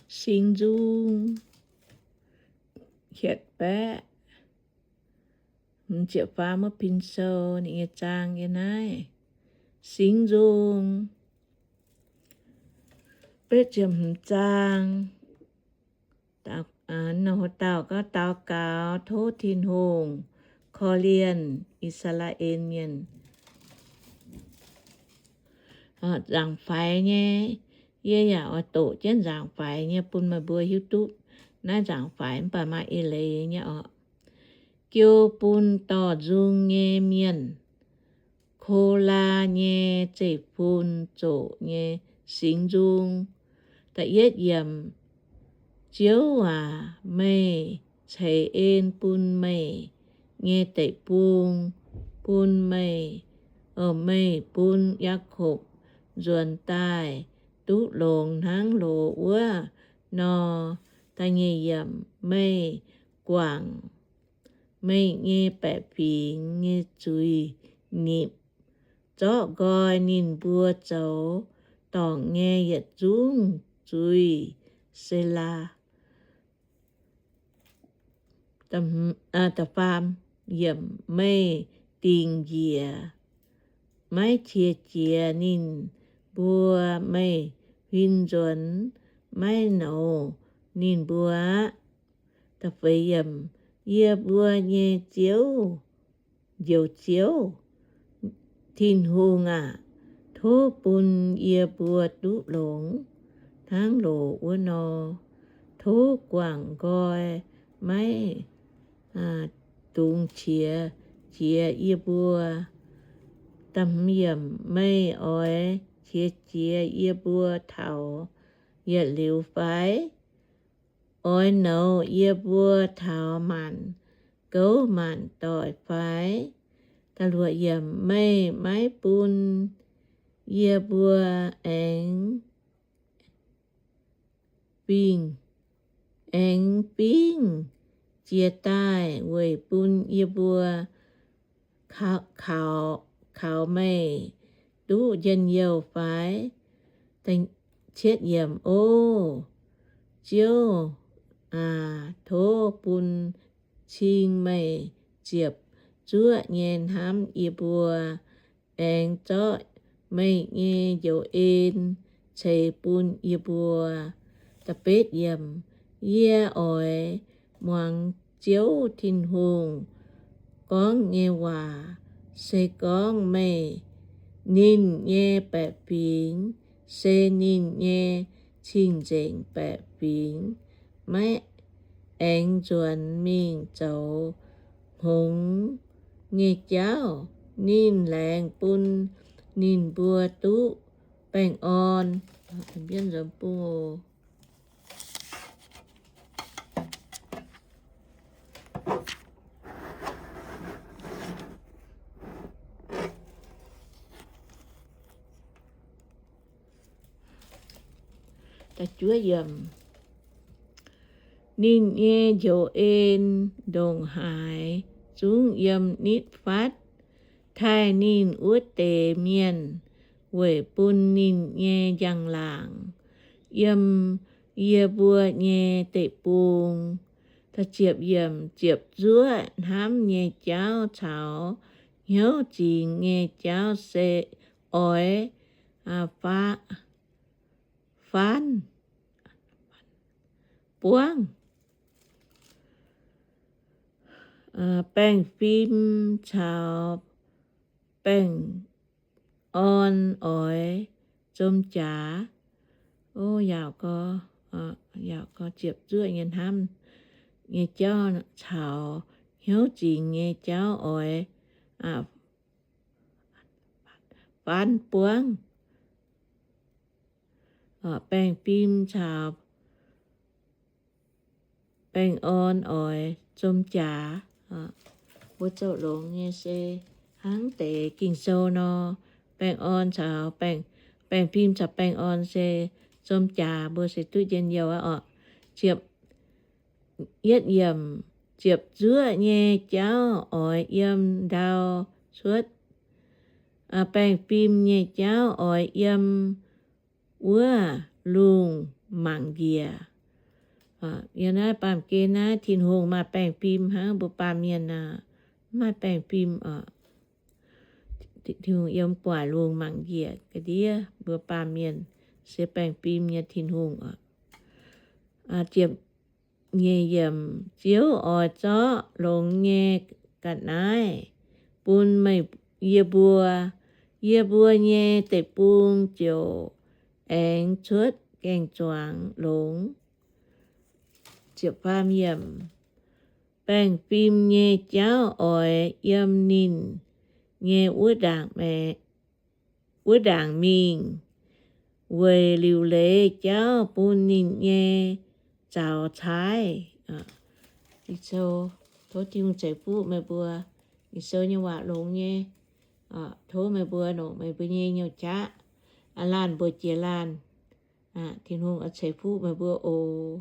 Singx Nzung hietc baeqv hmz ziepc faam wuov pin sou ninh nyei zaang yiem naaiv. Singx Nzung betv ziepc hmz zaang. Daux, aa, ninh dauh gauh daux gaux tov Tin-Hungh korv-lienh I^saa^laa^en Mienh. Nzaangc faix nyei, yie yaac oix doqc jienv nzaangc faix nyei bun meih mbuo hiuv duqv naaiv nzaangc faix mv baac maaih eix leiz nyei oc. Jiu bun dorh nzung nyei mienh, Kolaa nyei zeiv-fun zoqc nyei singx nzung. Da'yietv yiemc, Ziouv aac, meih ceix en bun meih nyei deic-bung, bun meih, meih bun Yaakopv nzuonx daaih duqv longx hnangv loz wuov nor. Da'nyeic yiemc, meih guangc meih nyei baeqc fingx nyei zuiz-nipc, zorqv nqoi ninh mbuo zoux dorngc nyei yietc zungv zuiz. Selaa. Da'faam yiemc, meih dingc njiec, maiv qiex jiez ninh mbuo, meih huin nzuonx, maiv nouz ninh mbuo aqv. Da'feix yiemc, yie mbuo nyei Ziouv, Njoux Ziouv, Tin-Hungh aac, tov bun yie mbuo duqv longx hnangv loz wuov nor. Tov guangc nqoi maiv dungx qiex jiez yie mbuo. Da'hmz yiemc, meih oix qiex jiez yie mbuo taux yietc liuz fai? Oix nouz yie mbuo taux maanc gouv maanc doic fai? Da'luoqc yiemc, meih maiv bun yie mbuo aengx fingx, aengx fingx jiez daaih weic bun yie mbuo kaux, kaux meih duqv njien-youh fai? Cietv yiemc, O Ziouv aac, tov bun cing meih ziepc zuoqv nyei hnamv yie mbuo, aengx zorqv meih nyei njoux en ceix bun yie mbuo. Da'betv yiemc, yie oix muangx Ziouv Tin-Hungh gorngv nyei waac. Se gorngv meih, ninh nyei baeqc fingx se ninh nyei cing-nzengc baeqc fingx, maiv aengx nzuonx mingh zoux hngongx nyei jauv, ninh laengz bun ninh mbuo duqv baengh orn. Ninh nyei njoux en ndongc haaix zungv yiem nitv fatv, taaih ninh wuov deix mienh weic bun ninh nyei njang-laangc yiem yie mbuo nyei deic-bung. Ziepc zuoqv hnamv nyei jauv caux hnyouv zingx nyei jauv se oix faanv buangv. Baengh fim caux baengh orn oix zom jaax. Yaauc gau, ziepc zuoqv nyei hnamv nyei jauv caux hnyouv zingx nyei jauv oix faanv buangv. Baengh fim caux baengh orn oix zom jaax. Mbuo zoux longx nyei se hnangv deix Ging-Sou nor, baengh orn caux baengh, baengh fim caux baengh orn se zom jaax, mbuo se duqv njien-youh aqv oc. Ziepc yietv yiemc, ziepc zuoqv nyei jauv oix yiem ndau cuotv, baengh fim nyei jauv oix yiem wuov lungh mangc njiec. Yiem naaiv baamh gen naaiv Tin-Hungh maaih baengh fim hnangv mbuo baamh mienh aac, mv maaih baengh fim oc. Tin-Hungh yiem gu'nguaaic lungh mangc njiec ga'ndiev, mbuo baamh mienh se baengh fim nyei Tin-Hungh oc. Ziepc nyeic yiemc, Ziouv oix zorqv longx nyei ga'naaiv bun meih, yie mbuo. Yie mbuo nyei deic-bung ziouc aengx cuotv gaeng-zuangx longx. Baengh fim nyei jauv oix yiem ninh nyei wuov ndaangc mingh, weic liuc leiz jauv bun ninh nyei zaux caaiv. Ging-Sou, tov Tin-Hungh ceix fuqv meih mbuo. Ging-Sou nyei waac longx nyei. Tov meih mbuo longc meih mbuo nyei nyouc jaqv, aa, laanh mbuox jiex laanh. Tin-Hungh oix ceix fuqv meih mbuo oc.